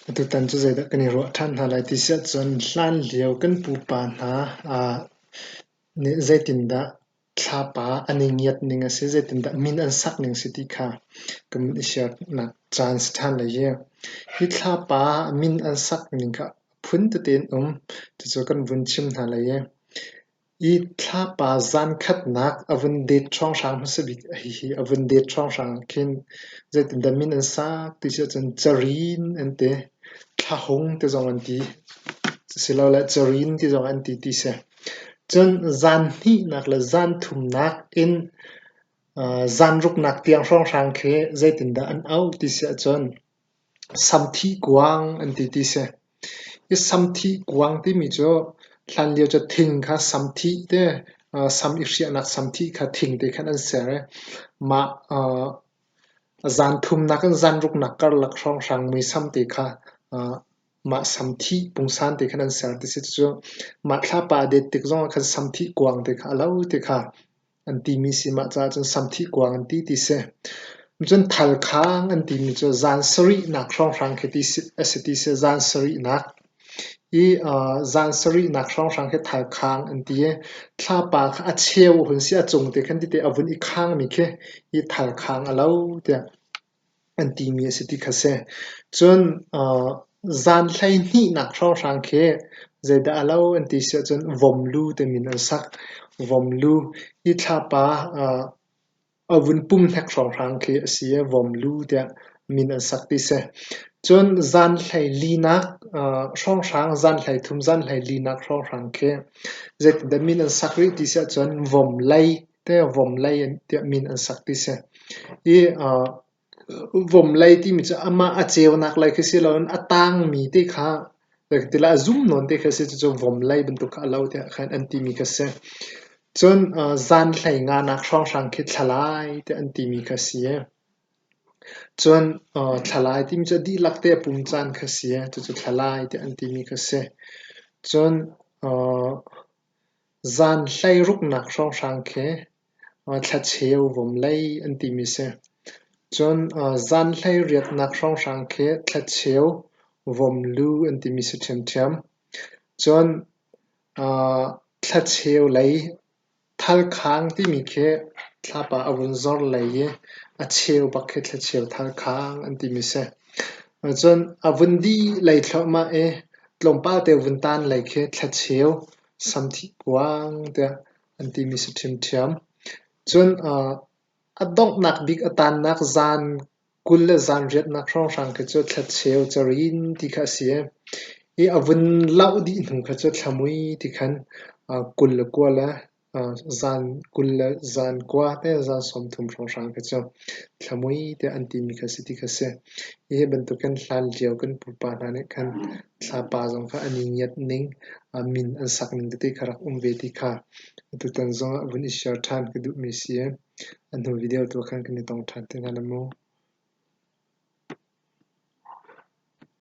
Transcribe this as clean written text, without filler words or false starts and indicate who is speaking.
Speaker 1: Atutan cu zeidah kan i ruah ṭhan hna lai ti si ahcun hlanlio kan pupa hna nih zeitindah thlapa an i ngiat ning a si, zeitindah min an sak ning a si ti kha kan i siarnak caan si ṭhan lai hi. Hi thlapa min an sak ning kha phun tete an um. Cucu kan vun chim hna lai i. Hi thlapa zankhatnak a vun det hrawnghrang hmasa bik hihi a vun det hrawnghrang ah khin zeitindah min an sak ti si ahcun carin an ti, thlahung ti zong an ti, silole carin ti zong an ti ti si. Cun zan hnihnak le zan thumnak in zan ruknak tiang hrawnghrang khi zeitindah an auh ti si ahcun Samthih kuang an ti ti si. Hi samthih kuang timi cu hlanlio cu thing kha samthih te sam i hriahnak samthih kha thing te khan an ser i mah zan thumnak in zan ruknak karlak hrawnghrang muisam te kha mah samthih pungsan te khan an ser ti si. Cucu mah thlapa a det tik zongah khan samthih kuang te kha a lo ti kha an timi si mah caah cun samthih kuang an ti ti si. Cun thalkhang an timi cu zan sarihnak hrawnghrang khi ti a si ti si zan sarihnak i zan sarihnak hrawnghrang khi thalkhang an ti i thlapa kha a cheu a hun si a cung te khan tite a vun i khangmi khi hi thalkhang a lo tiah an timi a si ti kha si. Cun zan hleihnihnak hrawnghrang khi zeidah a lo an ti si ahcun vomlu ti min an sak. Vomlu hi thlapa a vun pum hnek hrawnghrang khi a si i vomlu tiah min an sak ti si. Cun zan hleilinak hrawnghrang, zan hleithum, zan hleilinak hrawnghrang khi zeitindah min an sak rih ti si ahcun vomlei te vomlei tiah min an sak ti si. I vomlei timi cu amah a ceunak lei khi si loin a tangmi te kha tila a zum nawn te khi a si cucu vomlei bantuk kha a lo tiah khan an timi kha si. Cun zan hlei nganak hrawnghrang khi thlalai tiah an timi kha si. Cun thlalai timi cu a dihlak te a pum caan kha si. Cucu thlalai tiah an timi kha si. Cun Zan hleiruknak hrawnghrang khi thlacheu vomlei an timi si. Cun zan hleiriatnak hrawnghrang khi thlacheu vomlu an timi si ṭhiamṭhiam. Cun thlacheu lei thalkhang timi khi thlapa a vun zor lei i a cheu bak khi thlacheu thalkhang an timi si. Cun a vun dih lei thluahmah i tlawmpal te vun tan lei khi thlacheu samthih kuang tiah an timi si ṭhiamṭhiam. Cun a donghnak bik a tannak zan 20 le zan riatnak hrawnghrang khi cu thlacheu carin ti kha a si i i a vun lauh dih hnu kha cu thlamui ti khan 29 le Zan 20 le zan kua te zan 30 hrawnghrang khi cu thlamui tiah an timi kha si ti kha si. Hi bantukin hlanlio kan pupa hna nih khan thlapa zong kha an i ngiat ning, min an sak ning tete kha rak um ve ti kha atutan zong ah vun i share ṭhan ka duhmi si. A hnu video tu ah khan kan i tong ṭhan te hna lai mu.